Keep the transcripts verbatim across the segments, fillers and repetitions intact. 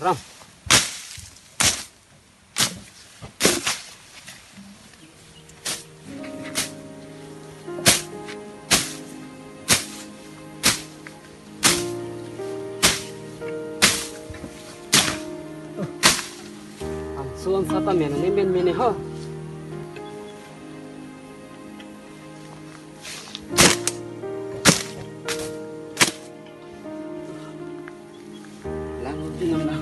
Ram. An suan sata men ni men mene ho. Lang uti nam na.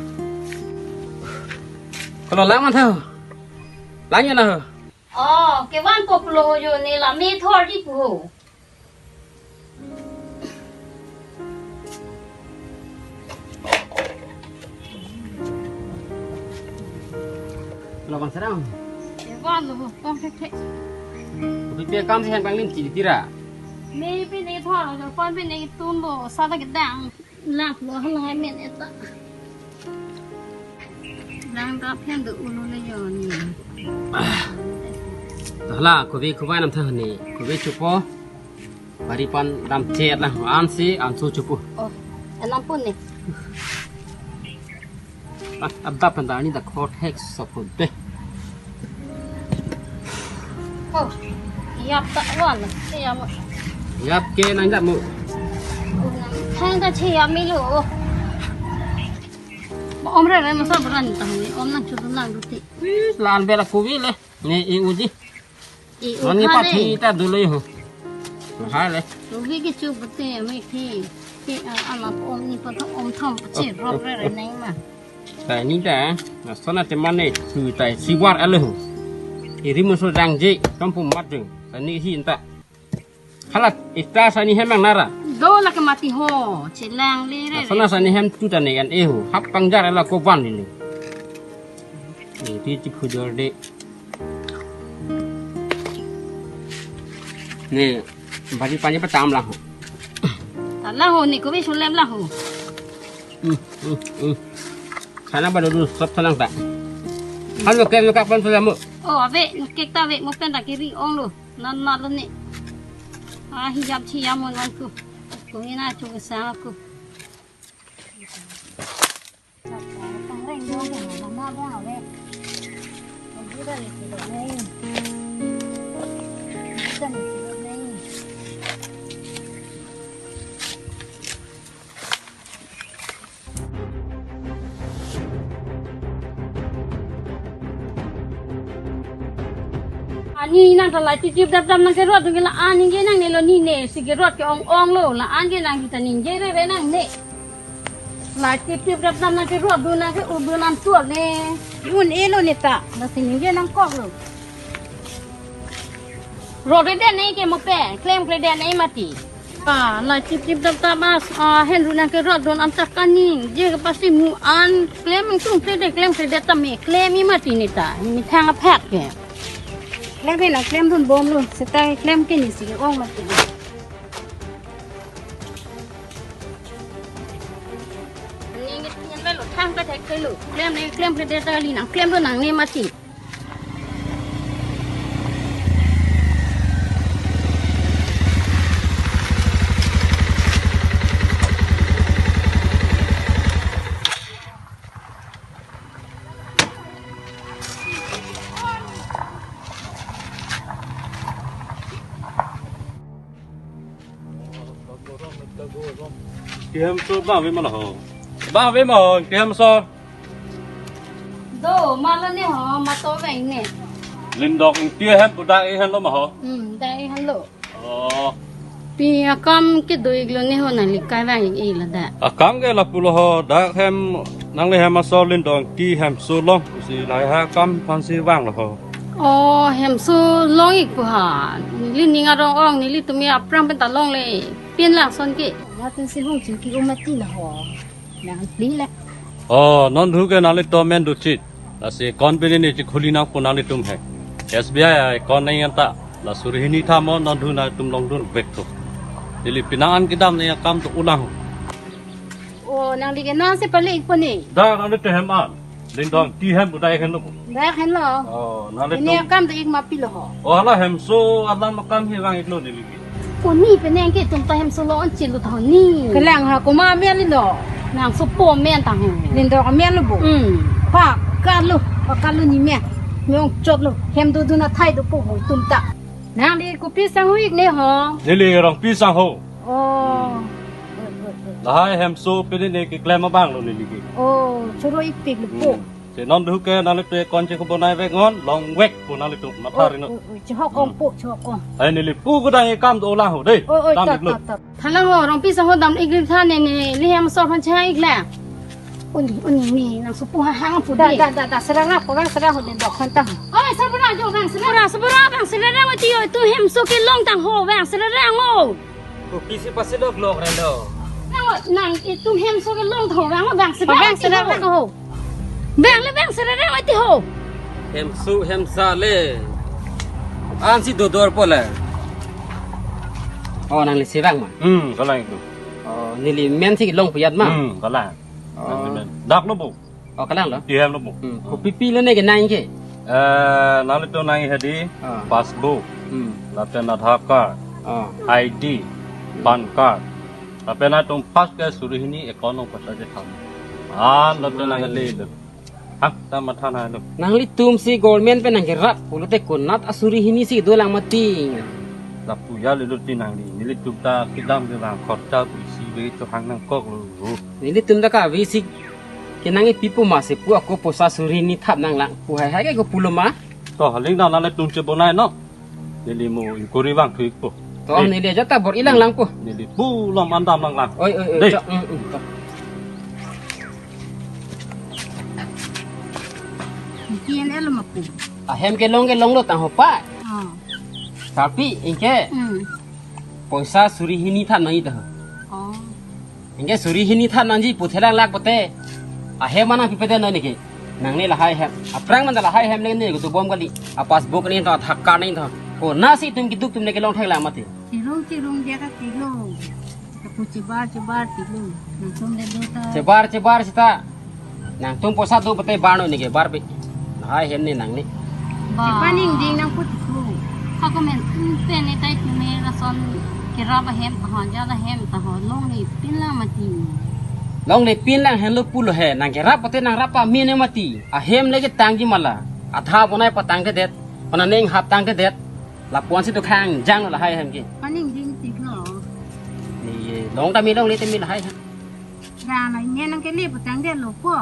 Kalau lang man tho. Lang ya na ho. Oh, kevan koplo jo ne la me thor di pu ho. Lo bang serang. Kevan lo ho, kong thek thek. Kopi pe kam si hen panglim chili tira. Me pe ne thor lo, pon pe ne tun lo, sa ta kedang. Lap lo halai men eta. Lang ta phen do ulu le yo ni. Hala, kopi kopi nam tha ni. Kopi chupo. Bari pan dam chet lang an si an su chupo. Oh, alam pun ni. Ah, abdap pen ta ni da khot hek sopun te. Oh, yap ta wan, si yam. Yap ke nang dap mu. Thang ta si yam mi lo. Om re re masa beran ta ni, om nang chutu nang duti. Wih, lan bela kuwi le. Ni i uji. I u Mani kha pa le. Thi ta dulu ho. Hai le. Rugi ke chu bete me thi. Thi a ama om ni pa tho om tham pa che Oh, rok oh, re re oh. Nai ma. Ta ni ta. Na sona te mane chu ta siwar ale ho. Iri muso jang je tom pum mat jeng. Ta ni hi ta. Halat ita sani hem ang nara. Do la ke mati ho. Chelang le re. Na sona sani hem tu ta ne an e ho. Hap pangjar ala ko van ni. Ni ti chi phujor de. Ni, bari pani pa tam lang ho. Tala ho ni ko bi sulem la ho. Hmm, hmm, hmm. Sana ba dulu sop salang ta. Halo ke lo ka pan sulam mo. Oh, ave, kek ta ave, mo pen ta kiri ong lo. Nan na lo ni. Ah, hijab chi ya mo nan ku. Ko ina chu ke sa ku. Ani nang ta lai tip tip dap dap nang ke rot dun ke la ani ke nang ne lo ni ne si ke rot ke ong ong lo la an ke nang kita ning je re re nang ne. Lai tip tip dap dap nang ke rot dun nang ke u dun an tual ne. Un e lo ne ta. Na si ning je nang kok lo. Rot re den ne ke mo pe klem kre den ne mati. Ah, la chip chip dap dap mas, ah, hen ru nang ke rot dun an tak kaning. Je ke pasi mu an klem tung te de klem te de ta me klem i mati ni ta. Mi thang aphak ke. Klem he na klem dun bom lo. Seta klem ke ni si ong mati. Ni ni ni lo thang ta thek ke lo. Klem ni klem ke de ta li nang klem dun nang ni mati. Ingti hemso ba ave ma la ho. Ba ave ma ho, ingti hemso. Do, ma lo ne ho, ma to veng ne. Lindong ingti hem pu dak e hen lo ma ho. Hmm, dak e hen lo. Oh. Pi akam kedo ik lo ne ho nangli kai vang ik e la dak. Akam ke lapu lo ho, dak hem nangli hem aso Lindong ingti hemso long, si lahai akam aphan si vang lo ho. Oh, hemso long ik pu ha. Neli ning arong ong, nelitum aphrang pen ta longle. Pin lason ke. Latum si hong chingki um mati la ho. Nang pli le. Oh, non thu ke nanglitum men du chit. Lasi account pini ni chikhuli nang pu nanglitum he. S B I account nang anta. La suri hini tha mo non thu nangtum long dun vek thu. Ili pinang an kedam ni akam tu ulang. Oh, nangli ke nang si pali ik pu ni. Da nangli te hem an. Lindong ingti hem budai hen lo. Dak hen lo. Oh, nangli ini tum. Akam do ik ma pi lo ho. Oh, hala hemso alam akam hi vang ik lo neli ke. Ko ni penang ke tum ta hemso lo on chilu tho ni. Kelang ha ko ma me li lo. Nangsopo amen tang ho. Lindrok amen lo bo. Hmm. Pakalo, pakalo ne men. Me-ongchotlo. Hem dodun athai dopo ho itum ta. Nangli kopi sangho-ik ne ho? Neli Rongpi sangho. Oh. Lahai hemso pini ne keklem abang lo neli ke. Oh, choro-ikpiklo po. Hmm. Si non duhu ke nanglitum konche kebonai vek non, longvek po nanglitum matha ri non. Oh, oh, oh, chehok-ong po, chehok-ong. Hai neli pu kedang ekam dolang ho dei. Oh, oh, dam tot, iklo. Tot, tot. Thalang ho, Rongpi sangho dam-ik ri tha ne, neli hem so aphan chehang-iklo. Uni, uni, ni, nangsopo hahang po dei. Da, da, da, da, serang ako, vang serang ho dei dok hon tang. Oi, sabura jo vang serang. Sabura, sabura vang serang mati yo, itum hemso kelong tang ho, vang serang ho. Kopisi pasilok lok relo. Nang, nang itum hemso kelong tho, vang, vang serang. Vang serang ho. Vang le vang serang mati ho. Hemso hemsa le. Ansi dodor po le. Oh, nangli si vang ma? Hmm, kalang itum. Oh, neli men si kelong puyat ma? Hmm, kalang. Oh. Nangli men. Dak lo bo. Oh, kalang lo? Tihem lo bo. Hmm. Kopi-pi lo ne kenang ke? Eh, nanglitum nangji hedi, ah, passbook. Hmm. Lapen Aadhaar card. Ah. I D, hmm, PAN card. Lapen nangtum first ke suri hini account nang pasa je tham. An lapen nang le lo. Hak ta matha na lo. Nanglitum si government pen nangkerap pulote konat asuri hini si dolang mati. Lapu ya lelo ti nangli. Nelitum ta kedam ke bang khorcha pu isi be chohang nangkok lo. Nelitum ta kave si kenangji pipo ma si pu ako poisa suri hini thap nanglang pu haihai ke ko pulo ma? To haling nang nanglitum chebonai non. Neli mo inquiry vangthu-ik po. To, eh, neli ajat ta bor-i lang lang po. Neli pulo mandam lang lang. Oi, oi, oi, dei. Chok, mm, mm, to. P N L ma po. Ahem kelong kelong lo tang ho pa. Oh. Tapi anke, hmm, poisa suri hini thap nangji ta ho. Oh. Anke suri hini thap nangji pu thelang lak pote. Ahem mana pipe den neke. Nangli lahai hem. Aphrang mana lahai hem le ne ko bom kali. A passbook ne to, Aadhaar card ne to. Konat si itum keduk atum ne kelong theklang mati. Chirung chirung dia ka tilo. Aku chebar chebar tilo. Nangtum le do ta. Chebar chebar seta. Nangtum poisa do pote bar non neke bar pe. Lahai hem ne nangne. Ba. Chepaning ding nang put ko. Ako men pen ne tai tu me lason kerap ahem ta ho, jat ahem ta ho, longle pin lang mati. Longle pin lang henlo pulo he, nangkerap pote nangrap pa mene mati. Ahem le ketangji ma la. Aadhaar bonai patangtedet. Pana ning hap tangtedet. Lapu-an si tu khang jang lahai hem ke. Paning ding tik lo. Ni long ta me longle ta me lahai hem. Jana ne nangkele patangdet lo po.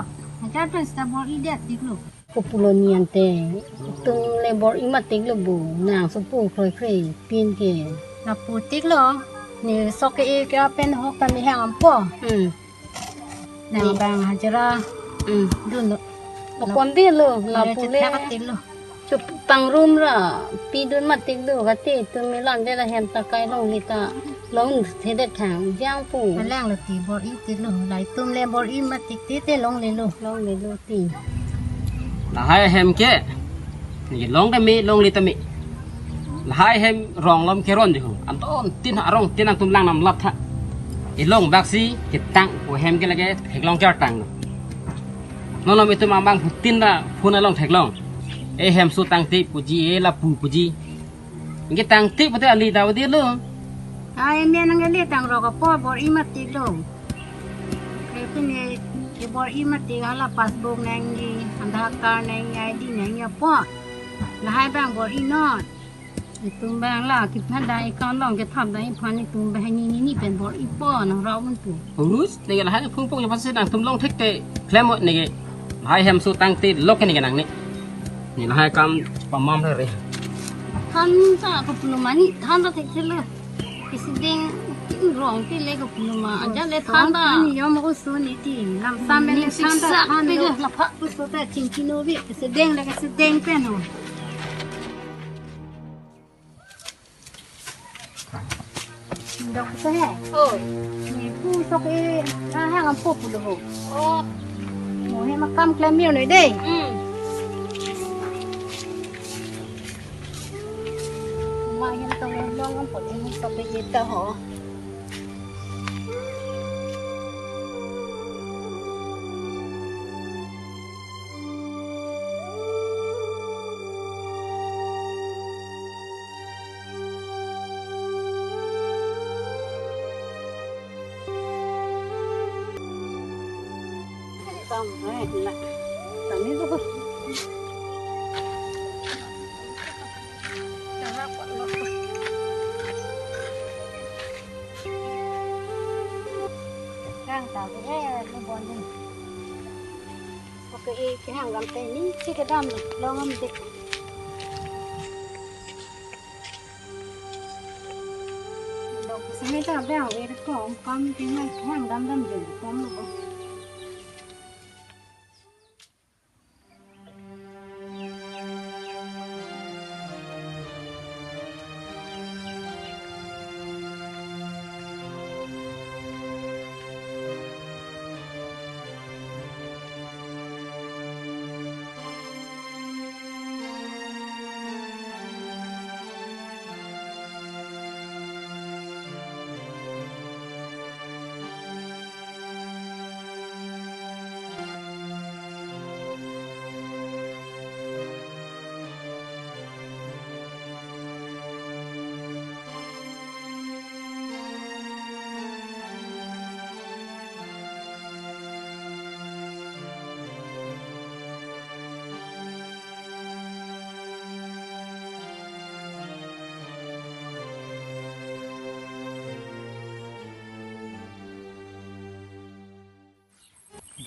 Ajat pen seta bor-i det tik lo. Ko pulo ni ante. Itum le bor-i ma tik lo bo. Nangsopo kroi kroi pin ke. Lapu tik lo. Ne sok ke-e ke pen hok ta me hang ampo. Hmm. Nang bang hajira. Hmm. Dun lo. Lo pon di lo, lapu le. Chetha katil lo. Chup pangrum ra, pidun ma tik do, kati itum me lang de la hem ta kai longle ta. Longthedet thang, jang pu. Malang lo ti bor-i tik lo, la itum le bor-i ma tik ti te longle lo. Longle lo ti. Lahai hem ke. Neke long ta me, longle ta me. Lahai hem rong lom keron di ho. Anton tin arong tin nangtum lang nam lap tha. Ilong bak si ketang pu hem ke lake theklong kertang. Non lom itum abang phutin ta phone along theklong. E hemso tangte puji, e lapu puji. Neke tangte pute ali ta odi lo. Ai me nang le tang rok apo bor-i ma tik lo. Ke pine ke bor-i ma tik hala passbook nangji, Aadhaar card nangji, I D nangji apo. Lahai bang bor-i non. Itum bang la kiphan dai account long kethap dai phan itum bang ni ni ni pen bor-i po nang rau mun tu. Urus, neke lahai phung phung ya pasi nangtum long thek te klem neke. Lahai hemso tangte lok neke nangne. Ne lahai kam pamam re re. Than ta ko pulo mani, than ta thek thek lo. Kesedeng rong te le ko pulo ma. Aja le than ta. Ni yom ko so ni ti. Lam sam le than ta than lo. Lapha ko so ta ching ching no bi. Kesedeng le kesedeng pen ho. Dok se he. Oi. Ni pu sok e, ah, hang ampo pulo ho. Oh. Mo he makam klem mir noi dei. Hmm. Ma hem tong long ampo ni sok e ta ho. Kami tuh. Kang tahu eh, lu bonin. Oke, eh, kehang lam teh ni, si kedam long am dik. Dok sini ta bang, eh, kom kam tinggal kehang dam dam jeng kom lu.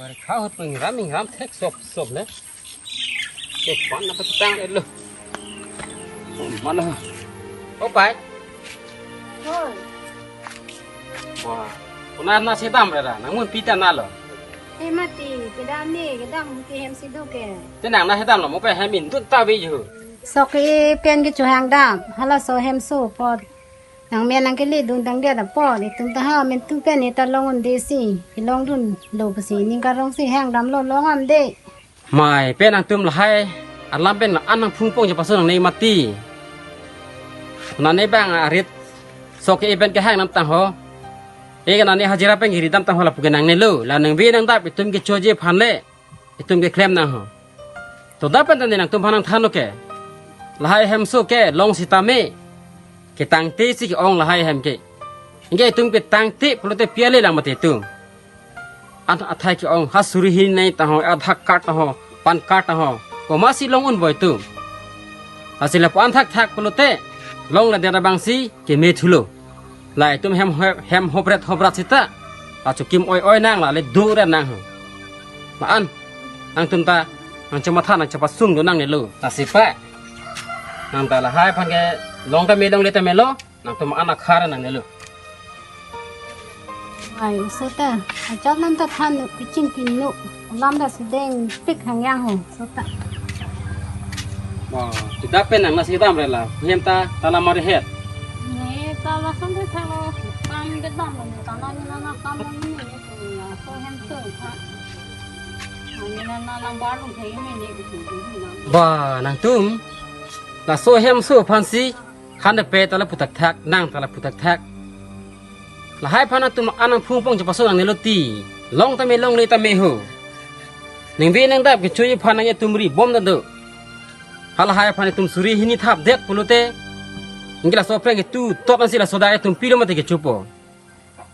Barikha ahut pu ingram ingram thek sop sop le. Ke pan apa tang le lo. Mana? Opai. Hoi. Wah. Kuna nasi dam rera. Nangmun pita nalo. Eh mati, kedam ni, kedam ke hem si do ke. Tenang nasi dam lo, mo pe hem indun ta ve ju. Sok ke pen ke chuhang dam. Halaso hem so apot. Nang men nang kele dun dang dia da apot. Itum ta ha men tu pen ita long un de si. Ilong dun lo pusi ning karong si hang dam lo long am de. Mai pen nangtum lahai alam pen la-an nangphung pong je pasu nangne mati. Nangne bang arit sok ke pen ke hang nam tang ho. Eke nangne hajira pen giri dam tang ho lapu ke nangne lo. La nangve nangdap itum kechoji aphan le itum keklem nang ho. To da pen tane nangtum aphan nangthan lo ke. Lahai hem so ke long sitame. Ketangte si ke-ong lahai hem ke. Anke itum ketangte pulote pi ale lang mati itum. An athai ke-ong ha suri hini tang ho, Aadhaar card tang ho, PAN card tang ho. Komat si long un boi itum. Lasi lapu-an thakthak pulote long le dera bang si keme thulo. La itum hem ho-, hem hopret hoprat sita. La chokim oi oi nang la le dure nang ho. Ma-an nangtum ta nangchematha nangchepasung do nangne lo. Lasi pa. Nang ta lahai aphan ke long tame longle tame lo. Nangtum an akhar nangne lo. Ai, oso ta. Ajat nang ta than nu, piching pin nu. Lam ta si deng pik hang yang ho. Oso ta. Wah, tidak pen nang nasi dam rela. Hem ta tala mari het. Ne, tala sampai tala. Kam ke dam ni, tala ni nana kam ni ni. So hem so ta. Ani nana nang baru he ni ni. Wah, nangtum. Laso hem so aphan si. Han de pe tala putak thak, nang tala putak thak. Lahai aphan nangtum an nangphung pong je pasu nangne lo ti. Long tame longle tame ho. Ningve nangdap kechoji aphan nang itum ri bom ta do. Halahai aphan itum suri hini thap det pulote. Anke laso aphrang ke tu tot ansi laso dak itum pilo mati kechopo.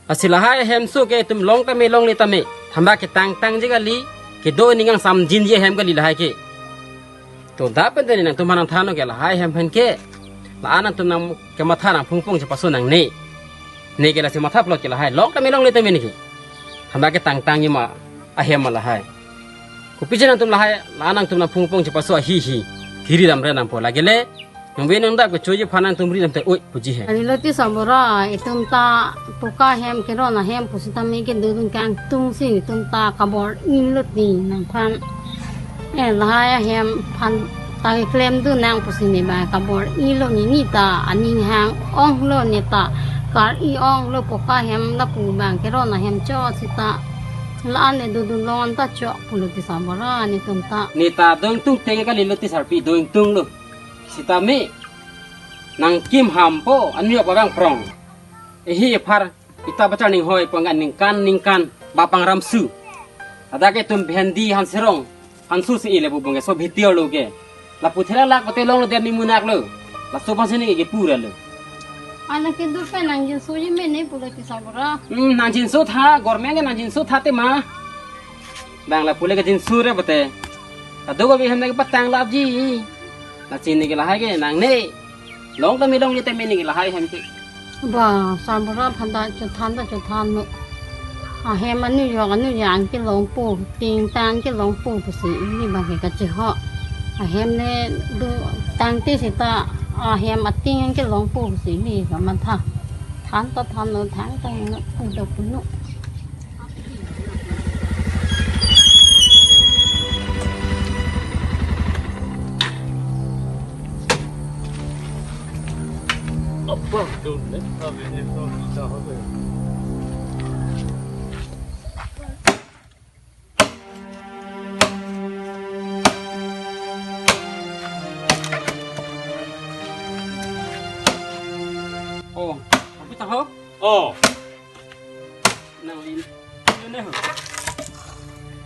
Lasi lahai hem so ke itum long tame longle tame. Thamba ketang tangji kali, kedo ning angsam jinji hem kali lahai ke. To da pen tane nangtum aphan nangthan lo ke lahai hem aphan ke. La-an nangtum nangkematha nangphung pong je pasu nangne. Ne ke lasi matha plot ke lahai long tame longle tame ne ke. Thamba ketang tangji ma ahem ma lahai. Kopi je nangtum lahai, la-an nangtum nangphung pong je pasu ahi hi. Kiri dam re nangpo lake le. Ningve nangdap kechoji aphan nangtum ri dam te oi puji he. Ani lo ti sabora, itum ta poka hem keron ahem pusitame kedo dun kangtung si itum ta kabor-i lo ti nangphan. Eh, lahai ahem aphan ta keklem dun nang pusi ne ba kabor-i lo ni, ne ta aning hang ong lo, ne ta kar-i ong lo poka hem lapu bang keron ahem cho sita. La-an ne dodun long an ta cho pulo ti sabora netum ta. Ne ta dongtung teng kali lo ti sarpi dongtung lo. Sitame nangkim hampo anmi apagangprong. Ehi ephar ita bachar ninghoi pangga ningkan ningkan bapang ramsu. Ada ke tum bhendi hanserong hansu si ile bubung ke so bhitior lo ke. Lapu thela lak pate long lo der ni munak lo. Laso bang sini ke pura lo. Anak ke dur pe nangjinso ye mene pulo ti sabora. Hmm, nangjinso tha, gormeng ke nangjinso tha te ma. Bang lapu le kajinso re pute. Kadokave ahem nangpatang lapji. Lasi neli ke lahai ke nangne. Long tame longle tame neli ke lahai ahem ke. Ba, sarbura phanta chothan ta chothanlo. Ahem anujok anujang kelongpo, tingtang kelongpo pusi ili bang ke kacheho. Ahem ne do tangte seta ahem ating kelongpo pusi ili kamatha. Than ta thanlo, thang ta hanglo, pu ta pulo. Apa tu, eh? Kami ni tu kita apa? Oh, tapi tahu? Oh. Nangli. Yun eh.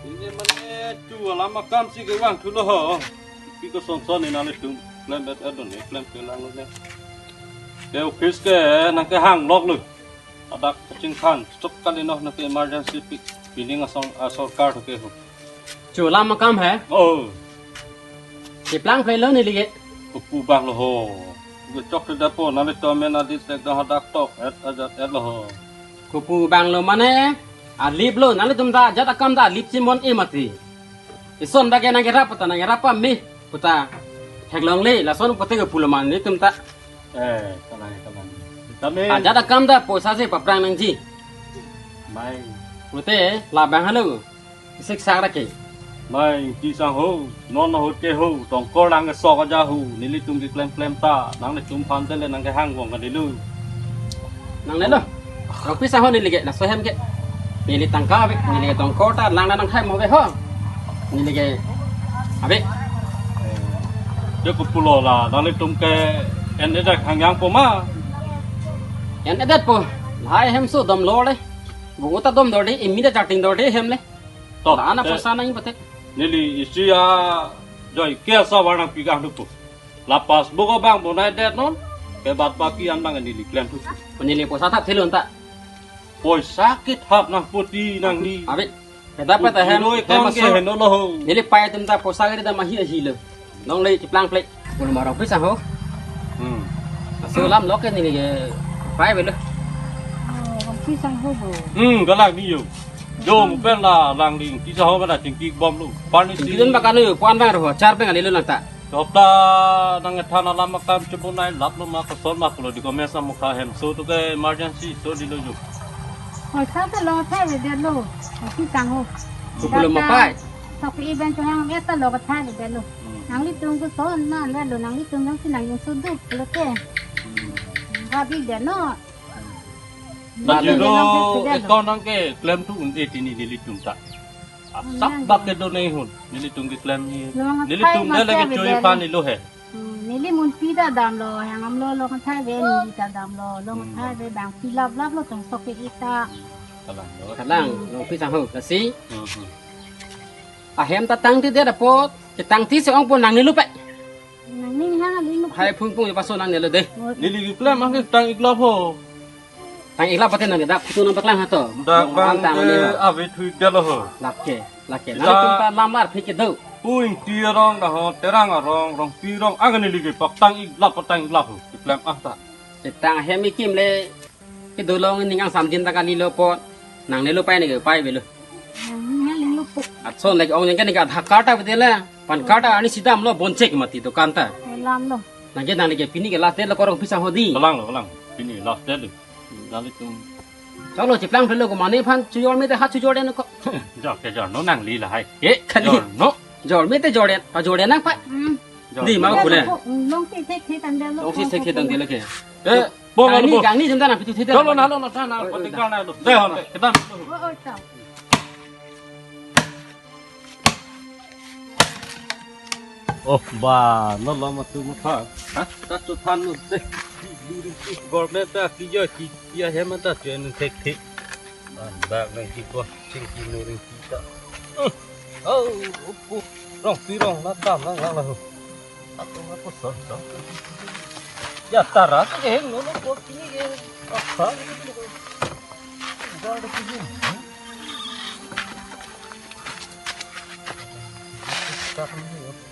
Ini mane tu alam akam si kevangthulo ho. Pi kosonson ni nanglitum klem et adon ni klem kelang lo ne. Ke office ke nangkehang loklo. Ladak kachingthan stok kali no nangke emergency pi pining asong asorkar to ke ho. Chu alam akam he? Oh. Cheplang phelo neli ke. Kopu bang lo ho. Gu chok te dapo nangli to men adit ek dong hadak tok et ajat et lo ho. Kopu bang lo mane alip lo nanglitum ta ajat akam ta alip chimon e mati. Ison bage nangkerap puta nangkerap pame puta theklongle lason pute kopu lo mane tum ta. Eh, kalang kalang. Tame. Ajat akam ta poisa si paprang nangji. Mai. Pute labang halo. Sik sak ra ke. Mai, ti sang ho, non ahut ke ho, tongkor lang ke sok aja ho, nelitum ke klem klem ta, nanglitum aphan te le nangkehang vong ka delu. Nangne lo. Rongpi sang ho neli ke, laso ahem ke. Neli tangka ave, neli ke tongkor ta, lang na nangkhai mo ave ho. Neli ke, ave. Eh, dia ko pulo la, nanglitum ke en edak hangyang po ma. En edak po, lahai ahem so dom lo le. Bungu ta dom dor de, imi ta charting dor de ahem le. To, la ana te poisa nang pate. Neli isi ajoike asavar nangpi kangduk po. La passbook abang bonai det non. Ke bad baki an bang neli klem thu. Neli poisa thap thilun ta. Poisa kethap nangputi nangli. Ave. Ke dapat ahem, uti lo ikon ke heno lo ho. Neli pai atum ta poisa ke ta mahi ahi lo. Nongle cheplang phle. Bulu ma rongpi sang ho. Hmm. Laso alam lo ke neli ke pai avelo. Oh, rongpi sang ho bo. Hmm, kalang ni yo. Jo, mo pen la lang ling, ti sang ho pen la chingki bom lo. Pani si. Chingki dun ba kanu, puan bang ro, char bang ali lo nang ta. Hopta nangthan alam akam chebonai lap lo ma koson ma pulo di komes amokha hem so to ke emergency so di lo jo. Poisa ta long thai avedet lo. Rongpi sang ho. Kupulo ma pai. Sok event to hang eta lo ka thai avedet lo. Hmm. Nanglitum koson ma le lo nanglitum jongsi nang yung suduk lo ke. Hmm. Gabi de no. Ba Gabi de jiro no ke de lo. Account nang ke klem thu un-e tini nelitum ta. Asap bak ke do nei hun nelitum ke klem ni. Long thai nelitum ma de lagi ke chui avedet pan lo. Ni lo he. Hmm, neli munpi ta damlo, hang amlo long thai ave, neli ta damlo, long thai ave, bang pi lap lap lo tong sok ke ita. Kalang lo. Kalang, rongpi sang ho, lasi. Hmm, hmm. Ahem ta tangtidet apot, ketangti si ong po nangne lo pe. Nangning hang ali nuk. Hai phung phung ya paso nangne lo de. Neli ke klem ang tang ik lap ho. Tang ik lap pate nang dak photo nang paklang ha to. Dak bang tang ke ani ho. Ave thui det lo ho. Lake, lake. Kita nang tum pa lamlar phi ke do. Pu Ingti arong dah ho, Terang arong, Rongpi arong, ang neli ke pak tang ik lap, pak tang ik lap ho. Keklem ah ta. Chetang hem ikim le ke dolong ning ang samjin ta kali lo po. Nangne lo pai ne ke pai avelo. Nangning hang lo po. Atson lagi ong yang ke ne ka Aadhaar card ta bete le. Pan card ta ani sidam lo bonchek mati dukan ta. Lam lo. Nang ke nang lagi pini ke last date lo ko rongpi sang ho di. Kalang lo, kalang. Pini last date lo. Nanglitum. Choklo cheplang phelo ko mane aphan chujor me te ha chujor den ko. Jor ke jor no nangli lahai. Ke khali. Jor no. Jor me te jor den, pa jor den nang pa. Hmm. Jor. Di ma no. Kule. Long si thek thek tang de lo. Long si thek thek tang de lo ke. Eh, bo kangni, bo. Kangni jam ta na pitu thek thek. Choklo na lo na ta na. Oi, oi, pati ta. Ka na lo. De hon. Kedam. Oh, oh, ta. Oh, ba, no lo ma tu ma pha. Ha? Ta tu than nu te. Government ta ki jo ki ki ahem ta chen thek thek. Ba, ba nang ki ko ching ki nu ring ki ta. Oh, oh, oh. Rongpi arong na dam lang lang la ho. Atu ma ko son son. Ya tara ke heng no no ko ki ke. Apa? Ga de ki. Kak ni.